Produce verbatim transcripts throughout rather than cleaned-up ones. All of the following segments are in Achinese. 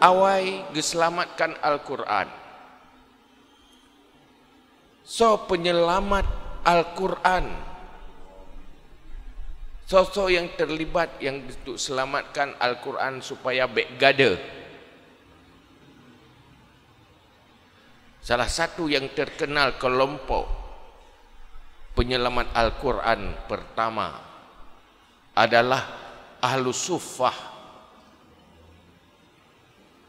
Awai geuseulamatkan Al-Qur'an. Soe penyelamat Al-Qur'an? Soe-soe nyang terlibat nyang untuk selamatkan Al-Qur'an supaya bék gadôh? Salah satu yang terkenal kelompok penyelamat Al-Qur'an pertama adalah Ahlus Suffah,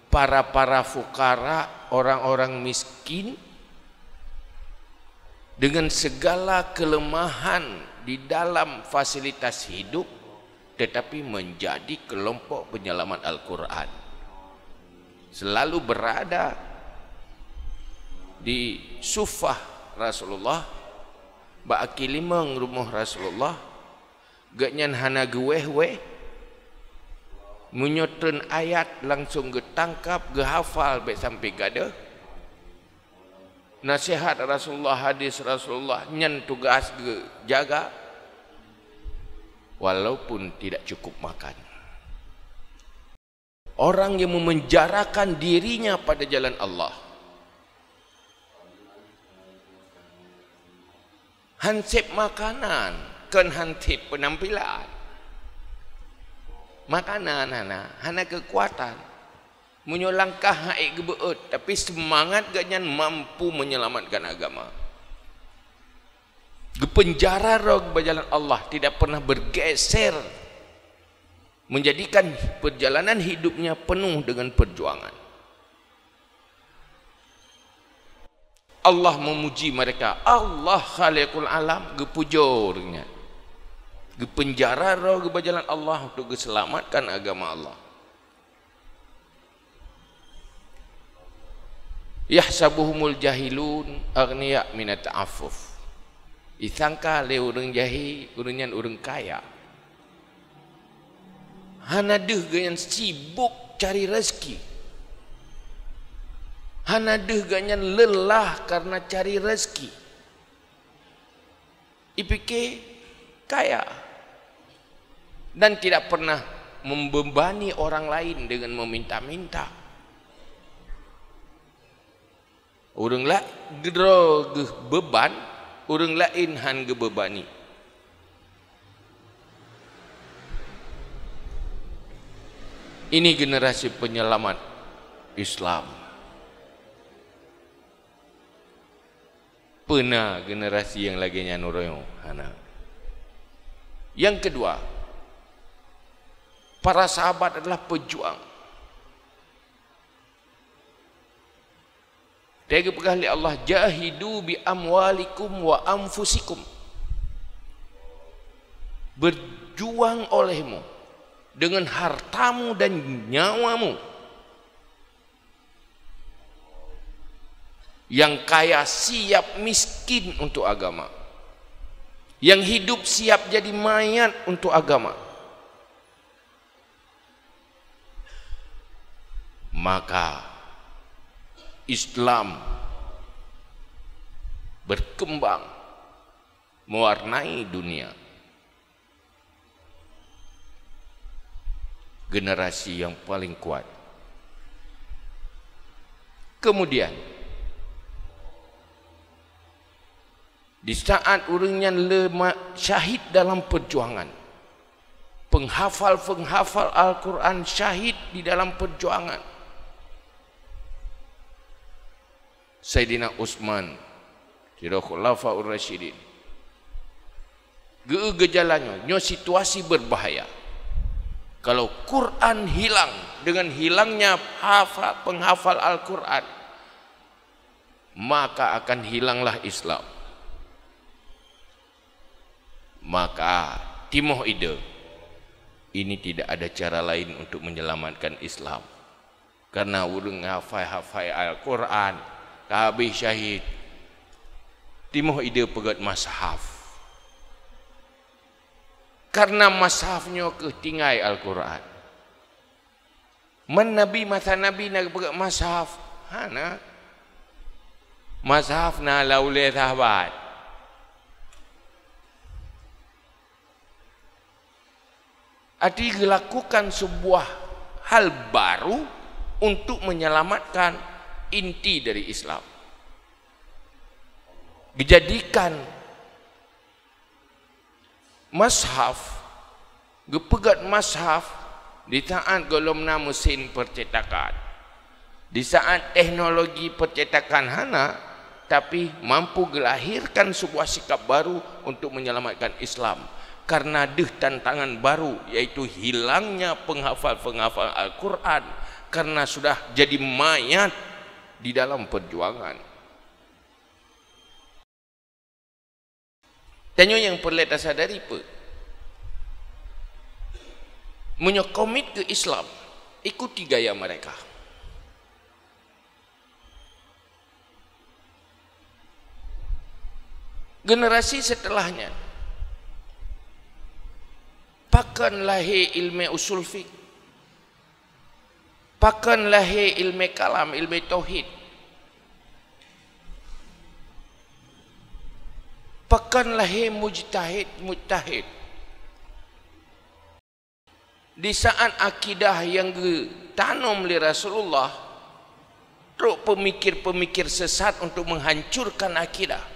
para-para fukara, orang-orang miskin, dengan segala kelemahan di dalam fasilitas hidup, tetapi menjadi kelompok penyelamat Al-Qur'an. Selalu berada di sufah Rasulullah, bak aki limong rumoh Rasulullah, gobnyan hana geuwéh-wéh. Meunyoe treun ayat langsung geutangkab, geuhafal bék sampai gadôh. Nasihat Rasulullah, hadis Rasulullah, nyan tugas geujaga, walaupun tidak cukup makan. Orang yang memenjarakan dirinya pada jalan Allah, hansép makanan, kon hansép penampilan. Makanan hana, hana kekuatan. Meunyoe langkah han ék geubeuet, tapi seumangat gobnyan mampu menyelamatkan agama. Geupeunjara droe bak jalan Allah, tidak pernah bergeser, menjadikan perjalanan hidupnya penuh dengan perjuangan. Allah memuji mereka. Allah Khaliqul Alam, geupujoe ureuëng nyan. Geupeunjara droe bak jalan Allah untuk geuselamatkan agama Allah. Yahsabuhumul jahilun aghniya minat ta'affuf. Disangka lé ureuëng jahé, ureuëng nyan ureuëng kaya. Hana deuh gobnyan sibuk cari rezeki. Hana deuh gobnyan lelah karena cari rezeki. Ipike kaya dan tidak pernah membebani orang lain dengan meminta-minta. Ureuëng laén geudroe geuh beban, ureuëng laén han geubebani. Ini generasi penyelamat Islam. Peuna generasi nyang lagée nyan uroe nyoe? Hana. Yang kedua, para sahabat adalah pejuang. Teupeugah lé Allah, "Jahidu bi amwalikum wa anfusikum." Berjuang olehmu dengan hartamu dan nyawamu. Yang kaya siap miskin untuk agama. Yang hidup siap jadi mayat untuk agama. Maka Islam berkembang, mewarnai dunia. Generasi yang paling kuat. Kemudian, di saat ureuëng nyan leuma syahid dalam perjuangan, penghafal-penghafal Al-Quran syahid di dalam perjuangan. Saidina Utsman, sidroe Khulafaur Rasyidin, geu-, geujalan nyoe, nyoe situasi berbahaya. Kalau Quran hilang, dengan hilangnya hafa-, penghafal Al-Quran, maka akan hilanglah Islam. Maka timoh ide, ini tidak ada cara lain untuk menyelamatkan Islam. Karena ureuëng hafai-hafai Al-Quran, ka habéh syahid, timoh ide peugét mushaf. Karena mushaf nyoe keuh tinggai Al-Quran. Man Nabi, masa Nabi na geupeugét mushaf? Hana. Mushaf na lam ulée sahabat. Arti geulakukan sebuah hal baru untuk menyelamatkan inti dari Islam. Geujadikan mushaf, geupeugét mushaf di saat gohlom na mesin percetakan. Di saat teknologi percetakan hana, tapi mampu geulahirkan sebuah sikap baru untuk menyelamatkan Islam. Karena deuh tantangan baru, yaitu hilangnya penghafal-penghafal Al-Quran, karena sudah jadi mayat di dalam perjuangan. Tanyoe nyang peureulée tasadari peue? Meunyoe komit keu Islam, ikuti gaya mereka. Generasi setelahnya, pakon lahé ilmu usul fiqh? Pakon lahé ilmu kalam, ilmu tauhid? Pakon lahé mujtahid-mujtahid? Di saat akidah nyang geutanom lé Rasulullah, trok pemikir-pemikir sesat untuk menghancurkan akidah.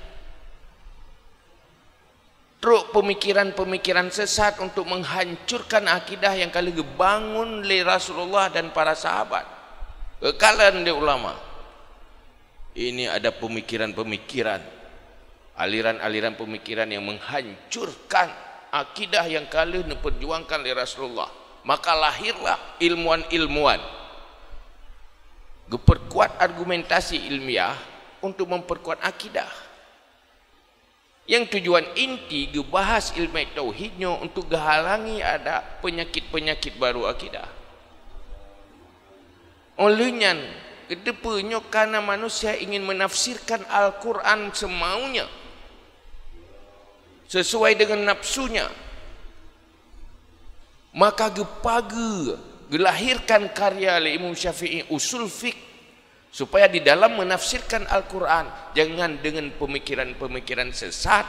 Trok pemikiran-pemikiran sesat untuk menghancurkan akidah nyang ka lheueh geubangun lé Rasulullah dan para sahabat. Geukalon lé ulama. Ini ada pemikiran-pemikiran, aliran-aliran pemikiran yang menghancurkan akidah nyang ka lheueh neuperjuangkan lé Rasulullah. Maka lahirlah ilmuwan-ilmuwan. Geuperkuat argumentasi ilmiah untuk memperkuat akidah. Nyang tujuan inti geubahas ilmu tauhid nyoe untuk geuhalangi ada penyakit-penyakit baru akidah. Óh lheueh nyan, geuteupeue nyoe kana manusia ingin menafsirkan Al-Quran semaunya, sesuai dengan nafsunya. Maka geupageue, geulahirkan karya lé Imam Syafi'i, Usul Fiqh, supaya di dalam menafsirkan Al-Quran, jangan dengan pemikiran-pemikiran sesat.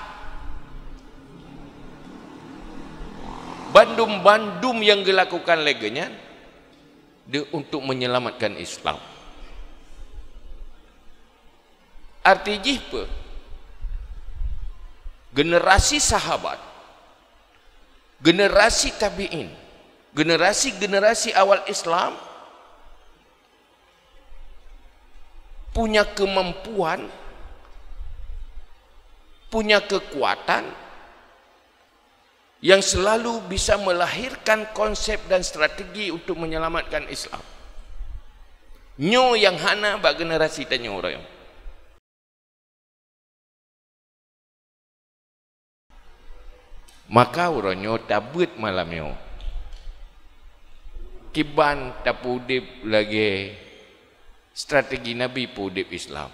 Bandum-bandum nyang geulakukan lé geuh nyan, deuh untuk menyelamatkan Islam. Arti jih peue? Generasi sahabat, generasi tabi'in, generasi-generasi awal Islam punya kemampuan, punya kekuatan yang selalu bisa melahirkan konsep dan strategi untuk menyelamatkan Islam. Nyoe nyang hana bak generasi tanyoe uroe nyoe. Maka uroe nyoe tabeuet malam nyoe, kiban tapeuudeb lagée strategi Nabi peuudeb Islam.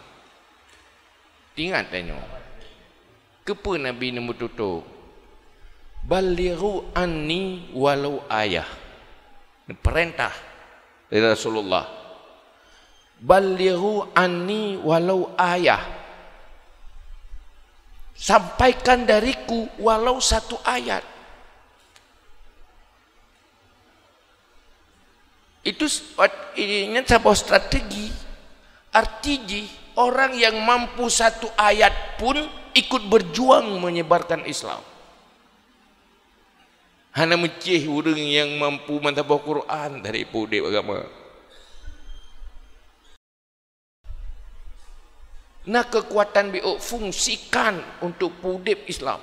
Ingat tanyoe, keupeue Nabi neumeututoe, "Ballighu anni walau ayah." Neupeurintah lé Rasulullah, "Ballighu anni walau ayah." Sampaikan dariku walau satu ayat. Itu s-, ot-, ini saboh strategi. Arti jih, orang yang mampu satu ayat pun ikut berjuang menyebarkan Islam. Hana meucéh ureuëng nyang mampu meusaboh Quran dari peuudeb agama. Na keukuatan biôk, fungsikan untuk peuudeb Islam.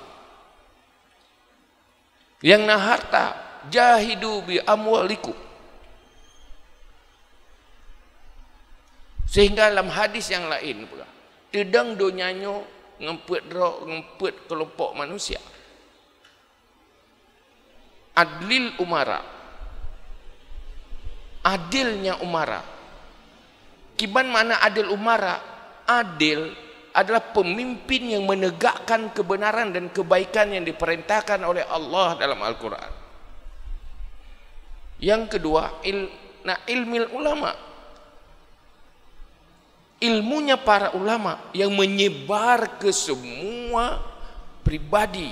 Nyang na harta, jahidu bi amwalikum. Sehingga lam hadis nyang laén peugah, teudong donya nyoe ngon peuet droe, ngon peuet keulompok manusia. Adlil umara. Adilnya umara. Kiban makna adil umara? Adil adalah pemimpin yang menegakkan kebenaran dan kebaikan yang diperintahkan oleh Allah dalam Al-Quran. Yang kedua, il-, na ilmil ulama. Ilmunya para ulama yang menyebar ke semua pribadi.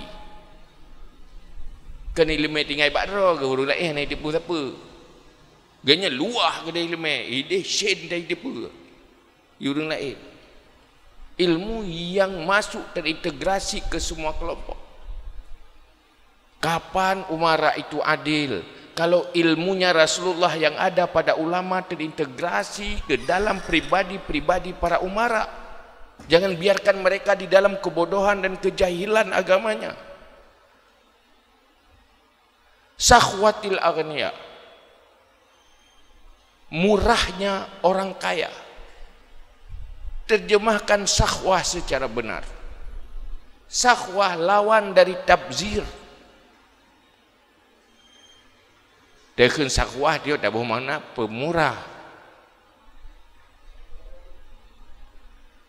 Kan ilmu tinggai bak droe, ureuëng laén hana jiteupeue sapeue. Geuhnyan luwah keudeh ileumèe, ideh syen dan ideh peue. Di ureueng laén. Ilmu yang masuk terintegrasi ke semua kelompok. Kapan umara itu adil? Kalau ilmunya Rasulullah yang ada pada ulama terintegrasi ke dalam pribadi-pribadi para umara. Jangan biarkan mereka di dalam kebodohan dan kejahilan agamanya. Sakhwatil aghniya, murahnya orang kaya. Terjemahkan sakhwah secara benar. Sakhwah lawan dari tabzir. Takheun sakhwah dia taboh makna pemurah.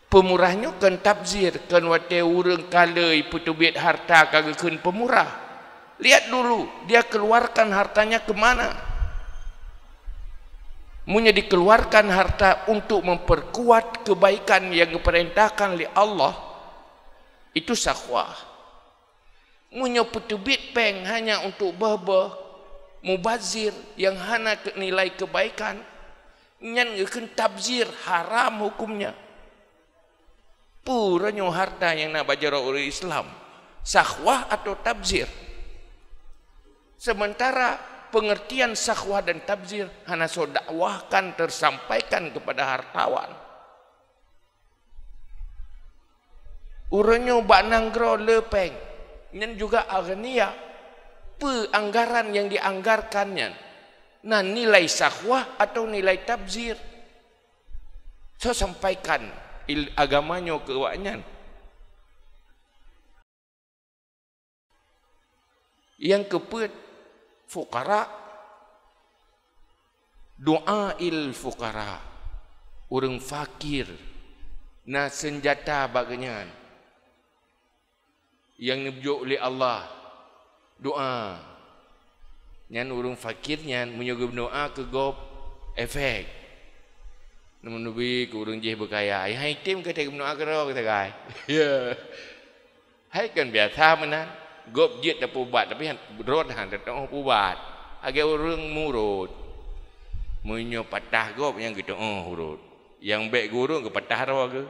Pemurah nyoe kon tabzir, kon watèe ureueng kaleuh peuteubiet harta ka geukheun pemurah. Lihat dulu, dia keluarkan hartanya ke mana. Meunyoe dikeluarkan harta untuk memperkuat kebaikan yang diperintahkan oleh Allah, itu sakhwah. Meunyoe peuteubiet péng hanya untuk beuh-beuh, mubazir nyang hana ke-, nilai kebaikan, nyan geukheun tabzir, haram hukumnya. Peue uroe nyoe harta nyang na bak jaroe ureueng Islam, sakhwah atau tabzir? Sementara pengertian sakhwah dan tabzir hana soe dakwahkan tersampaikan kepada hartawan. Uroe nyoe bak nanggroe le péng, nyan juga aghnia. Peue anggaran nyang dianggarkan nyan? Na nilai sakhwah atau nilai tabzir? Soe sampaikan il-, agama nyoe keu awaknyan? Nyang keupeuet, fuqara, du'ail fuqara, ureueng fakir, na seunjata bak geuhnyan nyang neujok lé Allah, doa. Nyan ureueng fakir nyan meunyoe geumeudoa keu gob, efek. Neubi keu ureueng jih beukaya, hai item ka geumeudoa keudroe, geusagai. Ya. Hai kan biasa meunan, gob jeuet tapeuubat, tapi han, droe han teutuoh peuubat. Lagèe ureueng murot. Meunyoe patah gob nyang geutuoh urot. Nyang bèk gurong geupatah droe geuh.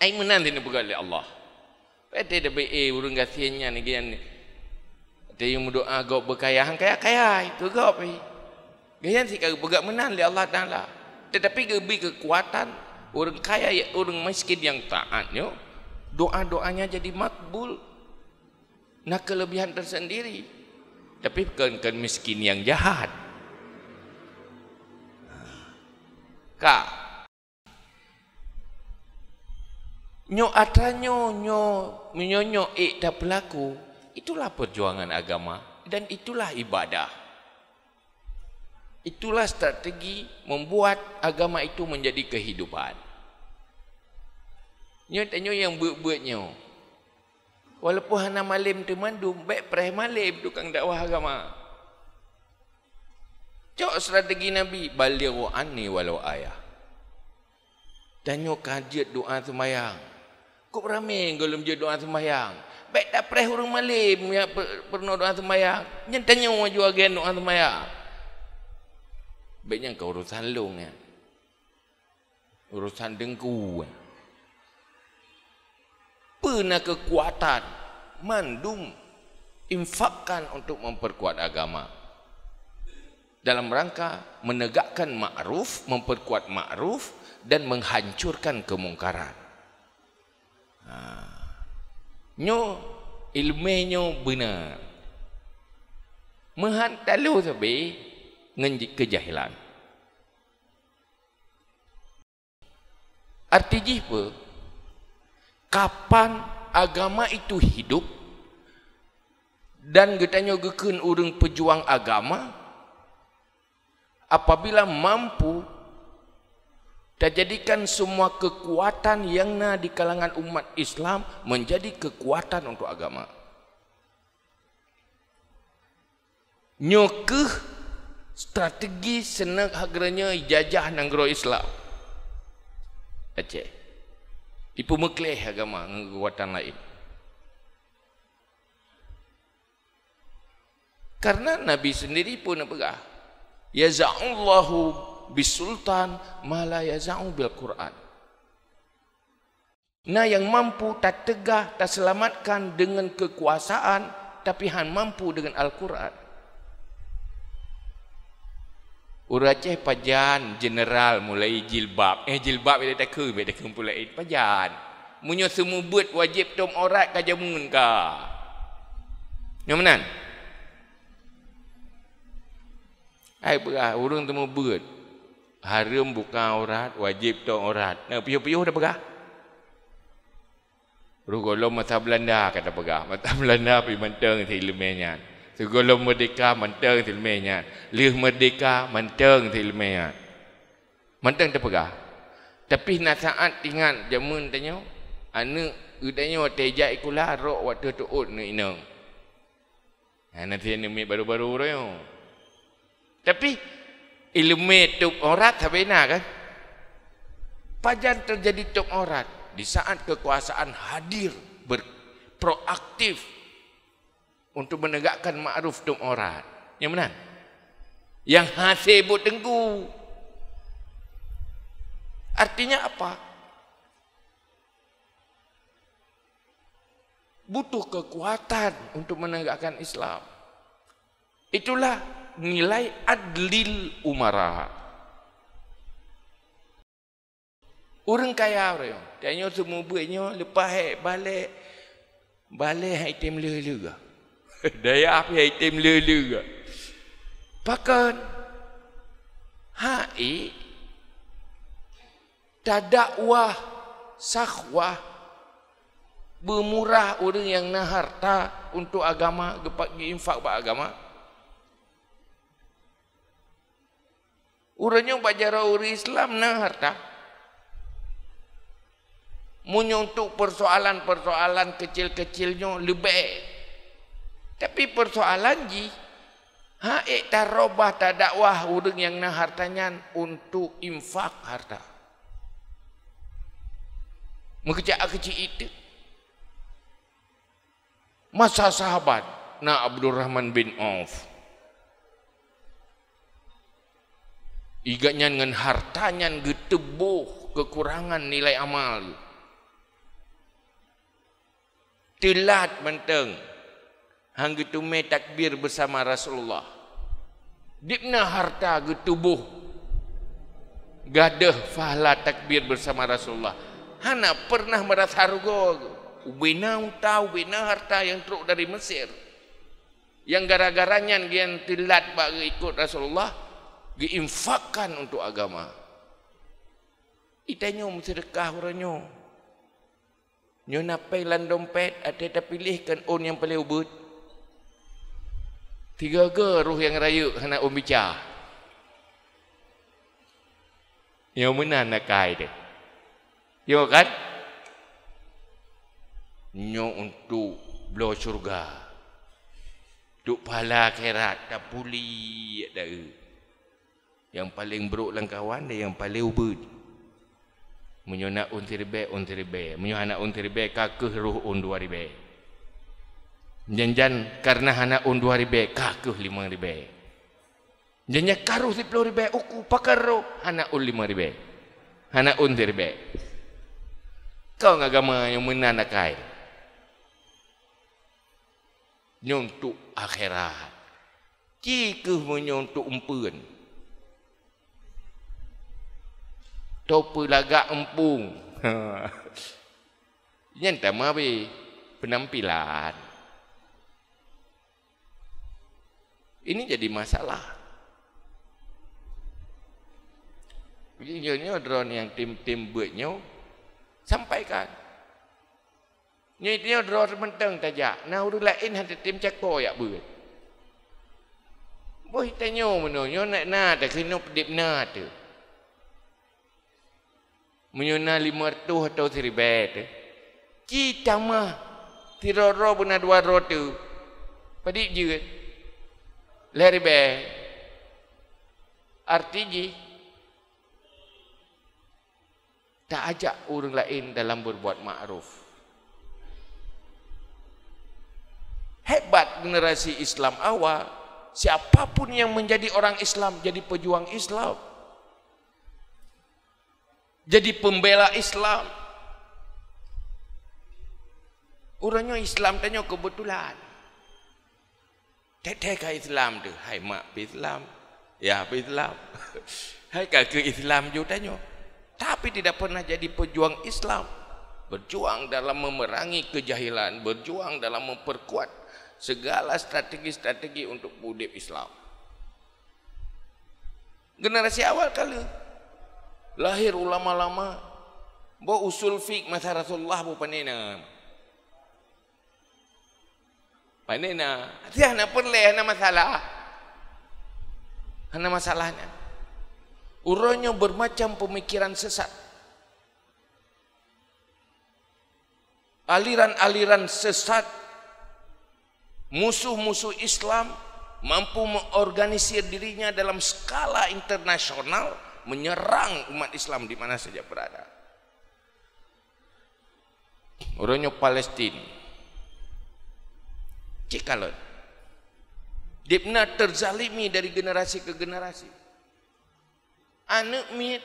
Ai meunan teuh neupeugah lé Allah. Watèe tabé, eh, ureueng gasien nyan, geuhnyan, watèe meudoa gob beukaya, han kaya-kaya keu gob, eh. Geuhnyan sit ka geupeugah meunan lé Allah Taala. Tetapi geubri keukuatan ureueng kaya, ureueng miskin nyang taat nyoe, doa-doanya jadi makbul. Na kelebihan tersendiri. Tapi kon, kon miskin nyang jahat. Ka. Nyoe atra nyoe, nyoe, meunyoe nyoe ék tapeulaku, itulah perjuangan agama dan itulah ibadah. Itulah strategi membuat agama itu menjadi kehidupan. Nyoe tanyoe nyang beuet-beuet nyoe. Walaupun hana malem teuma dum, bèk preh malem tukang dakwah agama. Cok strategi Nabi, "Balighu anni walau ayah." Tanyoe ka jeuet doa seumayang. Kok ramé gohlom jeuet doa seumayang? Bèk tapreh ureueng malem nyang pe-, peurunoe doa seumayang. Nyan tanyoe aju agen doa seumayang. Bèk nyan ka urosan lôn nyan. Urosan teungku. Peue na keukuatan mandum infakkan untuk memperkuat agama dalam rangka menegakkan ma'ruf, memperkuat ma'ruf, dan menghancurkan kemungkaran. Ha. Nyoe ileumèe nyoe beuna. Meuhan talo sabe ngon ji-, keujahilan. Arti jih peue? Kapan agama itu hidup dan geutanyoe geukheun ureueng peujuang agama, apabila mampu tajadikan semua kekuatan yang na di kalangan umat Islam menjadi kekuatan untuk agama. Nyoe kheueh strategi seuneuk hageurenyoe jajah nanggroe Islam. Aceh. Ipeumeukleh agama ngon keukuatan laén. Karena Nabi sendiri pun neupeugah, Yaza'ullahu bisultan ma la yaza'u bil Qur'an. Na nyang mampu tateugah, taselamatkan deungon keukuasaan, tapi han mampu deungon Al-Qur'an. Ureuëng Aceh pajan jeneral mulai jilbab. Eh, jilbab ilée takheun, bèk takheun pula, eh, pajan. Meunyoe seumeubeuet wajéb tom aurat ka jameun ka. Nyoe meunan. Hai peugah ureuëng seumeubeuet, hareuem buka aurat, wajéb tom aurat. Na piôh-piôh tapeugah. Roh gohlom masa Beulanda ka tapeugah. Masa Beulanda pih mantong si ileumèe nyan. Sigohlom meurdehka mantong si ileumèe nyan. Lheueh meurdehka mantong si ileumèe nyan. Mantong tapeugah. Tapi na saát ingat jameun tanyoe, aneuëk geutanyoe watèe jak sikula rok watèe teuôt ngon inong. Hana teuingat miet barô-barô uroe nyoe. Tapi ileumèe tôb aurat sabe na kan? Pajan teujadi tôb aurat? Di saat keukuasaan hadir ber-, proaktif untuk menegakkan ma'ruf tôb aurat. Nyang meunan? Nyang hase buet teunggu. Artinya apa? Butuh kekuatan untuk menegakkan Islam. Itulah nilai adlil umara. Ureuëng kaya ureuëng nyoe, tanyoe seumeubeuet nyoe leupah hèk balek, balek hai tem leuleue. Dayah pih hai tem leuleue. Pakon? Hai tadakwah, sakhwah, beumurah ureuëng nyang na harta untuk agama, geupa-, geuinfak bak agama. Ureuëng nyoe bak jaroe ureuëng Islam na harta. Meunyoe untuk persoalan-persoalan kecil-kecil nyoe leubeh. Tapi persoalan jih, ha'ék tarobah tadakwah ureuëng nyang na harta nyan untuk infak harta. Meukeucak keuci itu. Masa sahabat na Abdurrahman bin Auf. Igat nyan ngon harta nyan geuteuboh keukurangan nilai amal. Teulat mantong. Han geuteumé takbir beusama Rasulullah. Dibna harta geuteuboh gadôh pahala takbir beusama Rasulullah. Hana pernah meurasa rugoe. Ubena uta, ubena harta nyang trok dari Mesir. Nyang gara-gara nyan geuh teulat bak geuikot Rasulullah, geuinfakkan untuk agama. Itanyoe meuseudeukah uroe nyoe. Nyoe na péng lam dompet, até tapiléh kon ôn nyang paleng ubeuet. Tiga-tiga roh nyang rayeuk hana ôn bica. Nyoe meunan akai teuh. Nyoe kan? Nyoe untuk bloe syeuruga. Untuk pahala akhirat tapuléh dahulu. Nyang paleng brok lam kawan dan nyang paleng ubeuet. Meunyoe na ôn siribèe, ôn siribèe. Meunyoe hana ôn siribèe, ka kheueh roh ôn dua ribèe. Jan-jan kareuna hana ôn dua ribèe, ka kheueh limong ribèe. Jan-jan ka roh siplôh ribèe, uku pakon roh, hana ôn limong ribèe. Hana ôn siribèe. Kon agama nyang meunan akai. Nyoe untuk akhirat. Ci kheueh meunyoe untuk eumpeuen. Toh peulagak eumpung. Nyan tamah beh penampilan. Ini jadi masalah. Jadi nyoe, nyoe droeneuh nyang tem-tem beuet nyoe, sampaikan. Nyoe, nyoe droe mantong tajak, na ureuëng laén hana tem cako jak beuet. Boh tanyoe meunoe, nyoe na, na takheun nyoe peudeb na teuh. Meunyoe na limong reutôh atau siribèe teuh, ci tamah sidroe-droe beuna dua droe teuh, padub jeuet? Lhèe ribèe. Arti jih, ta-ajak ureuëng laén dalam berbuat ma'ruf. Hebat generasi Islam awal, Siapapun yang menjadi orang Islam, jadi pejuang Islam, jadi pembela Islam. Uroe nyoe Islam tanyoe kebetulan. Tét-tét ka Islam tu, hai mak pih Islam, yah pih Islam, hai ka keu Islam ju tanyoe. Tapi tidak pernah jadi pejuang Islam. Berjuang dalam memerangi kejahilan, berjuang dalam memperkuat segala strategi-strategi untuk udép Islam. Generasi awal ka lheueh lahir ulama-ulama, boh usul fik masa Rasulullah boh pane na. Pane na, hana peureulée, hana masalah. Hana masalah nyan. Uroe nyoe bermacam pemikiran sesat. Aliran-aliran sesat, musuh-musuh Islam mampu mengorganisir dirinya dalam skala internasional menyerang umat Islam di mana saja berada. Uroe nyoe Palestina. Cit kalon. Dibna terzalimi dari generasi ke generasi. Aneuk miet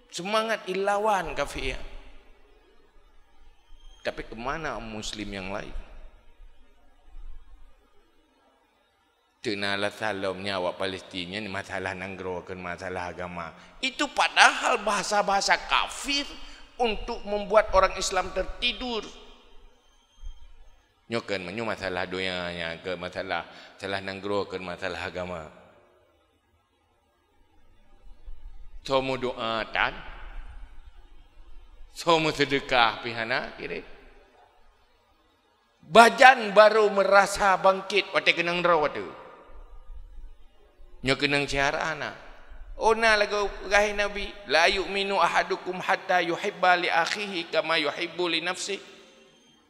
seumangat ilawan kafé. Tapi kemana muslim yang lain? Teuna alasan lom nyan awak Palestina nyan masalah nanggroe, kon masalah agama. Itu padahal bahasa-bahasa kafir untuk membuat orang Islam tertidur. Nyoe kon, meunyoe masalah donya nyan, kon masalah, masalah nanggroe, kon masalah agama. Soe meudoa tan, soe meuseudeukah pih hana kirém. Bajan barô meurasa bangkét watée keunong droe teuh. Nyoe keunong syedara na. Oh na lagoe peugah Nabi, "La yu'minu ahadukum hatta yuhibba li akhihi kama yuhibbu li nafsih."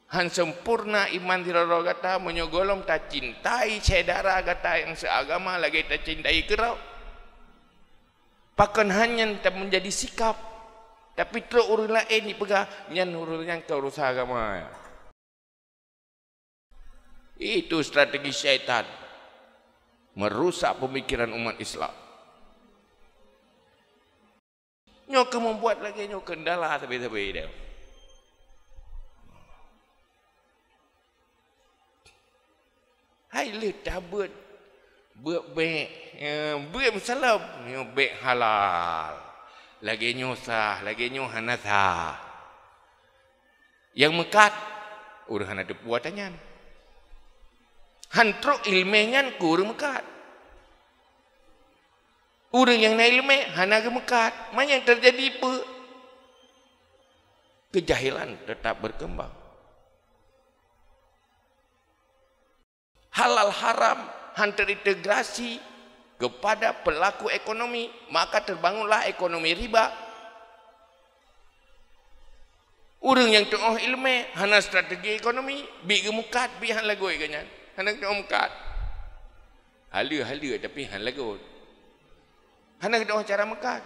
Han sempurna iman sidroe-droe gata meunyoe gohlom tacintai syedara gata nyang seuagama lagée tacintai keudroe. Pakon han nyan ta meunjadi sikap, tapi trok ureuëng laén jipeugah, nyan ureuëng nyan ka urusan agama. Itu strategi syaitan merusak pemikiran umat Islam. Nyoe keuh membuat lagée nyoe kendala sabe-sabe deh. Hai lheueh tabeuet, beuet bék, eh, beuet meusaleuem, nyoe bék halal. Lagée nyoe sah, lagée nyoe hana sah. Nyang meukat, ureuëng hana teupeue ata nyan. Han trok iéleumé nyan keu ureuëng meukat. Ureuëng nyang na iéleumé hana geumeukat. Ma nyang teujadi peue? Keujahilan teutap beukeumbang. Halal haram han terintegrasi kepada pelaku ekonomi, maka terbangunlah ekonomi riba. Ureuëng nyang tuoh iéleumé hana strategi ekonomi, bit geumeukat, bit han lagoe geuh nyan. Hana tuoh meukat. Haleue-haleue tapi han lagoe. Hana geutuoh cara meukat.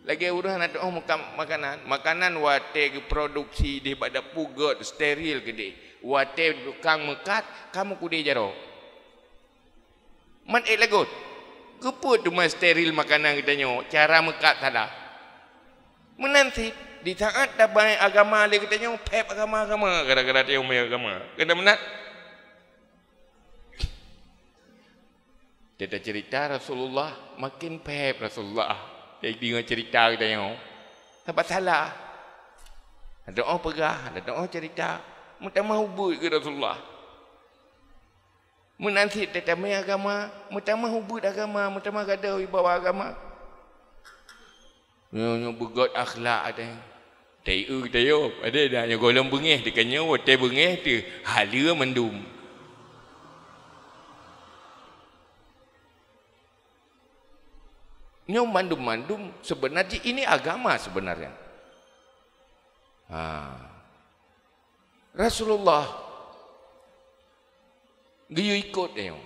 Lagée ureuëng hana tuoh meukat makanan, makanan watée geuproduksi deh bak dapu gét steril keudeh. Watée tukang meukat, ka meukudeh jaroe. Man ék lagot. Keupeue teuma steril makanan geutanyoe, cara meukat salah. Meunan cit, di saat tabai agama lé geutanyoe, phép agama-agama gara-gara tanyoe agama. Keuneuk meunan? Teuta cerita Rasulullah, makin phép Rasulullah. Jadi deungoe cerita geutanyoe, sabat salah. Ada orang peugah, ada orang cerita, meutamah ubit keu Rasulullah. Meunan cit teutamé agama, meutamah ubit agama, meutamah gadôh wibawa agama. Nyoe, nyoe beugét akhlak ada. Teu tayôb, ada dah nyoe gohlom beungéh teuka nyoe, watée beungéh teuh haleue mandum. Nyoe mandum-mandum sebenarnya ini agama sebenarnya. Ha. Rasulullah geuyue ikot nyoe.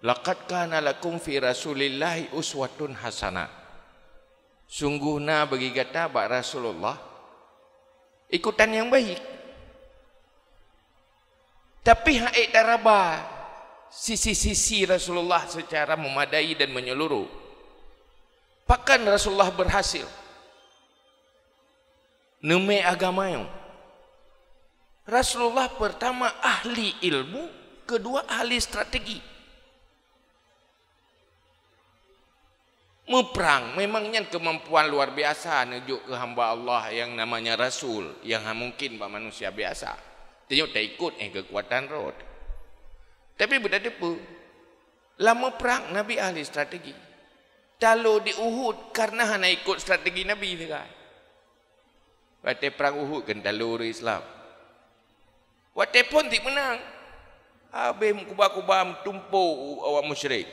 "Laqad kana lakum fi Rasulillahi uswatun hasanah." Sungguh na bagi gata bak Rasulullah ikutan nyang baik. Tapi han ék taraba. sisi-sisi Rasulullah secara memadai dan menyeluruh. Pakon Rasulullah berhasil neumé agama nyoe? Rasulullah pertama ahli ilmu, kedua ahli strategi. Meuprang memang nyan keumampuan luar biasa neujok keu hamba Allah nyang namanya rasul, nyang hana mungkin bak manusia biasa. Tanyoe taikot, eh, keukuatan rot. Tapi beutateupeue, lam meuprang Nabi ahli strategi. Talo di Uhud karena hana ikot strategi Nabi teuka. Watée prang Uhud kan talo ureuëng Islam. Watée phon tieb meunang, habéh meukuba-kuba meutumpôk awak musyrik.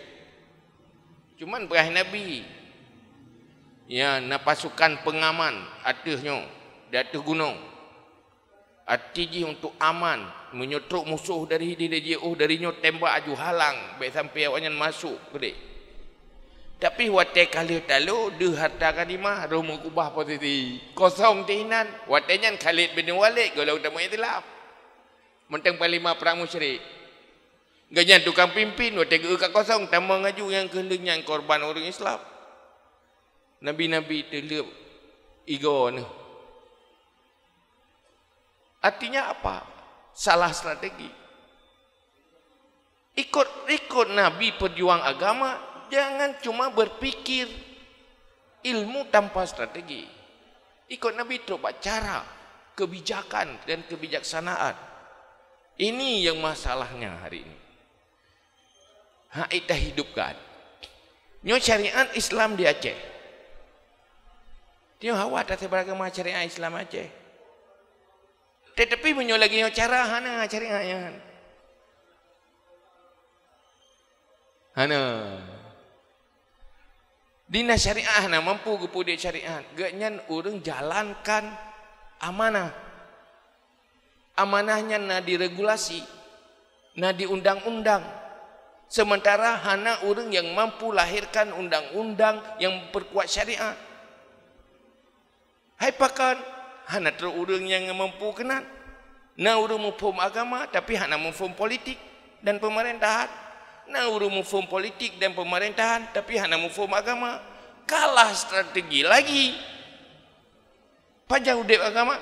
Cuman peugah Nabi, ya, na pasukan pengaman ateueh nyoe, di ateueh gunong. Arti jih untuk aman, meunyoe trok musoh dari hideh jiôh dari nyoe tembak aju halang, bék sampai awaknyan masôk keudeh. Tapi watée ka lheueh talo, deuh harta ghanimah, roh meukeubah posisi. Kosong teuh inan. Watée nyan Khalid bin Walid gohlom tamong iktilaf. Mantong panglima prang musyrik. Gobnyan tukang pimpin, watée geu ka kosong, tamong aju nyang keuh lheueh nyan korban ureuëng Islam. Nabi-nabi teuleueb igoe neuh. Artinya apa? Salah strategi. Ikut-ikut Nabi pejuang agama, jangan cuma berpikir ilmu tanpa strategi. Ikut Nabi trok bak cara, kebijakan dan kebijaksanaan. Ini yang masalahnya hari ini. Hak ita hidupkan. Nyoe syariat Islam di Aceh. Nyoe hawa tasebar agama syariat Islam Aceh. Tetapi meunyoe lagée nyoe cara hana syariat nyan. Hana. Dina syariat hana mampu geupeudeh syariat. Gobnyan ureuëng jalankan amanah. Amanah nyan na di regulasi, na di undang-undang. Sementara hana ureuëng nyang mampu lahirkan undang-undang nyang memperkuat syariat. Hai pakon, hana trok ureuëng nyang mampu keunan. Na ureuëng muphom agama tapi hana muphom politik dan pemerintahan. Na ureuëng muphom politik dan pemerintahan tapi hana muphom agama. Kalah strategi lagi. Pajan udeb agama?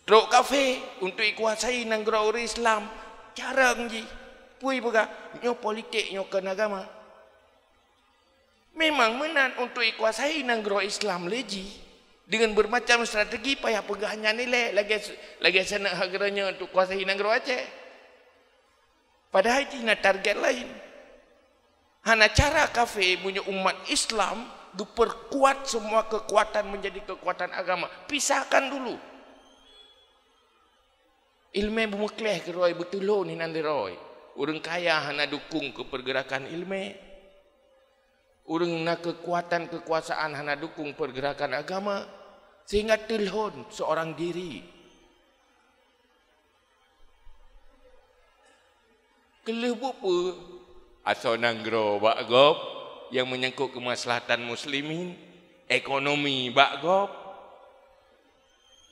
Trok kafé untuk ikuasai nanggroe ureuëng Islam. Carong jih. Peue peugah, nyoe politik, nyoe kon agama. Memang meunan untuk ikuasai nanggroe Islam lé jih dengan bermacam strategi payah peugah nyan ilée lagée, lagée saneuk hak geutanyoe untuk kuasai nanggroe Aceh. Padahai jih na target lain. Hana cara kafé meunyoe umat Islam geuperkuat semua kekuatan menjadi kekuatan agama. Pisahkan dulu. Ileumé beumeukleh keurôi, beutulon hinan dirôi. Ureuëng kaya hana dukung keu pergerakan ileumé. Ureuëng na kekuatan kekuasaan hana dukung pergerakan agama, sehingga teulhon seorang diri. Keu lheueh buet peue? Asoe nanggroe bak gob nyang meunyangkot keumaslahatan muslimin, ekonomi bak gob,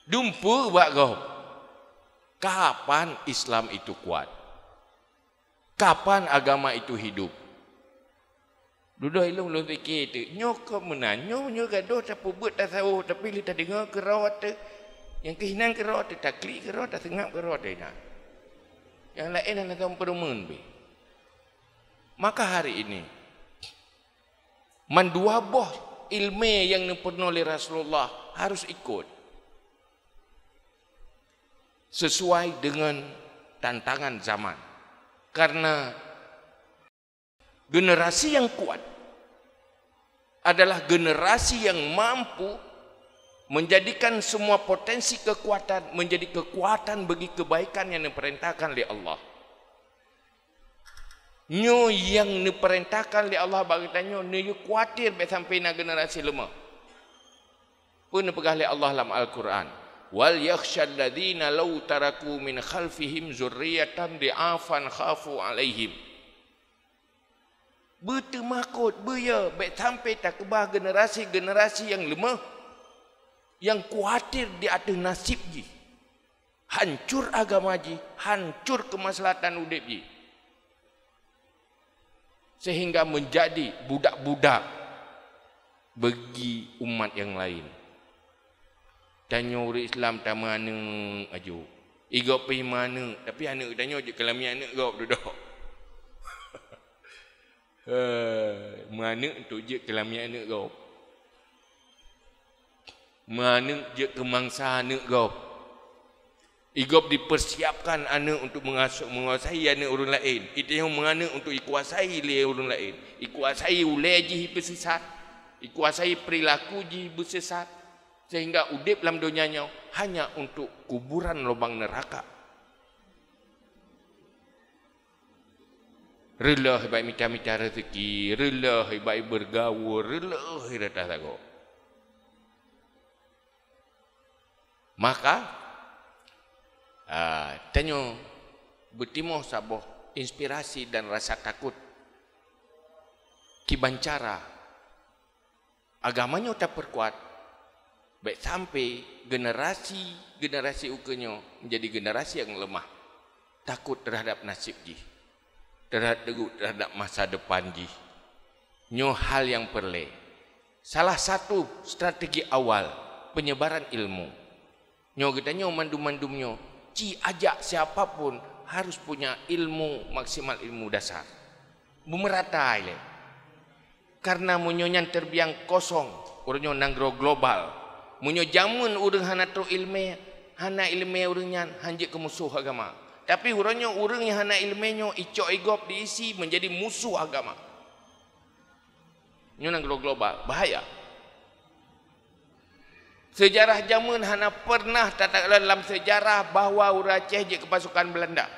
dumpeue bak gob. Kapan Islam itu kuat? Kapan agama itu hidup? Dudoe ilong lôn pike teuk, nyoe keuh meunan, nyoe, nyoe gadôh tapeubuet tasawôh, tapi lé tadeungoe keurot teuh, nyang keuh hinan keurot teuh, taklik keurot, taseungab keurot teuh inan. Nyang laén hana tom peureumeun beh. Maka hari ini, mandua boh ileumé nyang neupeurunoe lé Rasulullah harus ikot sesuai dengan tantangan zaman. Karena generasi yang kuat adalah generasi yang mampu menjadikan semua potensi kekuatan menjadi kekuatan bagi kebaikan yang diperintahkan oleh Allah. Nyoe nyang neupeurintahkan lé Allah bak geutanyoe, neuyue kuatir bék sampai na generasi leumah. Peue neupeugah lé Allah lam Al-Qur'an, "Wal yakhsyalladzina law taraku min khalfihim dzurriyyatan dhi'afan khafu 'alaihim." Beuteumakot, beuyo, bék sampai takeubah generasi-generasi nyang leumah, nyang kuatir di ateueh nasib jih. hancur agama jih, hancur keumaslahatan udeb jih, sehingga menjadi budak-budak bagi umat nyang laén. Tanyoe ureuëng Islam tameuaneuk aju. Igob pih meuaneuk, tapi aneuk tanyoe jeuet keu lamiet aneuk gob dudoe. Hei, meuaneuk untuk jeuet keu lamiet aneuk gob. Meuaneuk jeuet keu mangsa aneuk gob. Igob dipersiapkan aneuk untuk mengasuh, menguasai aneuk ureuëng laén. Itanyoe meuaneuk untuk ikuasai lé ureuëng laén. Ikuasai ulée jih ipeusisat. Ikuasai perilaku jih beusisat. Sehingga udeb lam donya nyoe hanya untuk kuburan lubang neraka. Reuloh ibarat mita-mita rezeki, reuloh ibarat bergaul, reuloh ibarat sagoe. Maka, ah, tanyoe beutimoh saboh inspirasi dan rasa takot kiban cara agama nyoe tapeurkuat, bék sampai generasi-generasi ukeue nyoe menjadi generasi nyang leumah, takot terhadap nasib jih, terhadap, terhadap masa depan jih. Nyoe hal nyang peureulée. Salah satu strategi awal penyebaran ilmu. Nyoe geutanyoe mandum-mandum nyoe, ci ajak siapa pun harus punya ilmu maksimal, ilmu dasar. Beumeurata ilée. Karena meunyoe nyan terbiang kosong, uroe nyoe nanggroe global. Meunyoe jameun ureuëng hana trok iéleumé, hana iéleumé ureuëng nyan han jeuet keu musoh agama. Tapi uroe nyoe ureuëng nyang hana iéleumé nyoe icok igob diisi menjadi musoh agama. Nyoe nanggroe global, bahaya. Sejarah jameun hana pernah takalon lam sejarah bahwa ureuëng Aceh jeuet keu pasukan Belanda.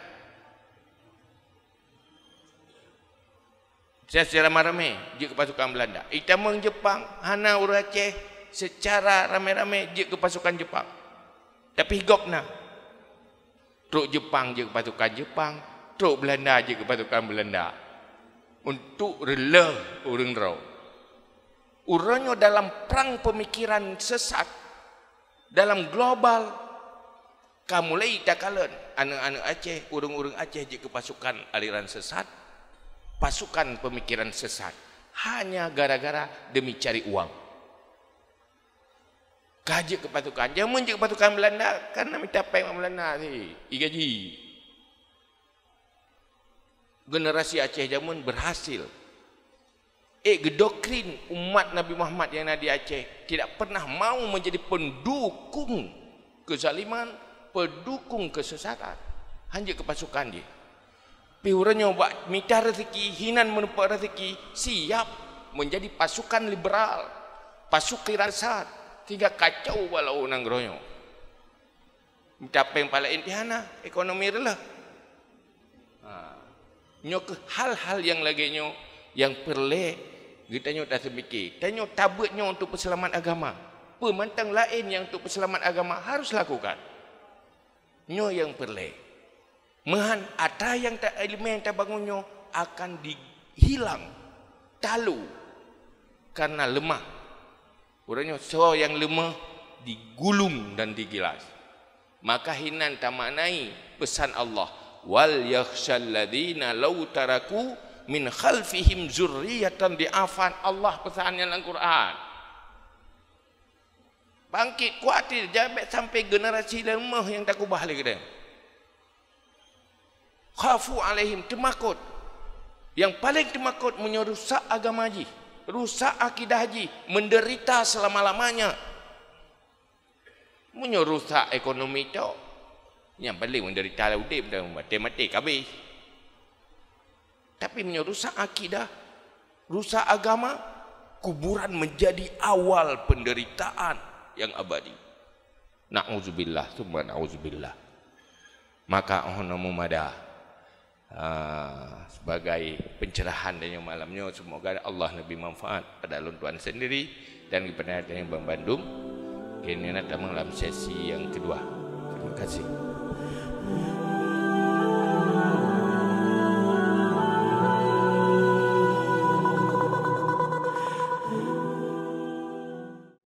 Secara ramé-ramé jeuet keu pasukan Belanda. Itamong Jepang, hana ureuëng Aceh secara ramé-ramé jeuet keu pasukan Jepang. Tapi gob na. Trok Jepang jeuet keu pasukan Jepang, trok Belanda jeuet keu pasukan Belanda. Untuk reuloh ureuëng droe. Uroe nyoe dalam prang pemikiran sesat, dalam global, ka mulai takalon aneuk-aneuk Aceh, ureuëng-ureuëng Aceh jeuet keu pasukan aliran sesat, pasukan pemikiran sesat, hanya gara-gara demi cari uang. Ka jeuet keu pasukan. Jameun jeuet keu pasukan Belanda, kan na mita péng bak Belanda si, igaji. Generasi Aceh jameun berhasil. Eh, gedoktrin umat Nabi Muhammad nyang na di Aceh tidak pernah mau menjadi pendukung kezaliman, pendukung kesesatan. Han jeuet keu pasukan jih. Pih uroe nyoe bak mita rezeki, hinan meuneupok rezeki, siap menjadi pasukan liberal, pasukan sesat, sehingga kacau balau nanggroe nyoe. Mita péng pala inti hana, ekonomi reuloh. Ha. Nyoe keuh hal-hal nyang lagée nyoe nyang peureulée geutanyoe taseumike. Tanyoe tabeuet nyoe untuk peuseulamat agama. Peumantang laén nyang untuk peuseulamat agama harus lakukan. Nyoe nyang peureulée. Meuhan atra nyang ta-, iéleumé nyang tabangun nyoe akan dihilang, talu, karena leumah. Uroe nyoe soe nyang leumah digulung dan digilas. Maka hinan tamaknai peusan Allah, "Wal yakhsyal ladzina law taraku min khalfihim dzurriyyatan dhi'afan." Allah peusan nyan lam Quran. Bangkét, kuatir, jangan bék sampai generasi leumah nyang takubah lé geutanyoe. Khafu alaihim, teumakot. Nyang paleng teumakot meunyoe rusak agama jih, rusak akidah jih, menderita selama-lamanya. Meunyoe rusak ekonomi tok, nyang paleng menderita udeb dan maté-maté kabeh. Tapi meunyoe rusak akidah, rusak agama, kuburan menjadi awal penderitaan yang abadi. Na'udzubillah, summa na'udzubillah. Maka oh nomu mada, ah, sebagai pencerahan dan malam nyoe, semoga Allah lebih manfaat pada lôn tuan sendiri dan kepada yang bandum. Kini na tamong dalam sesi yang kedua.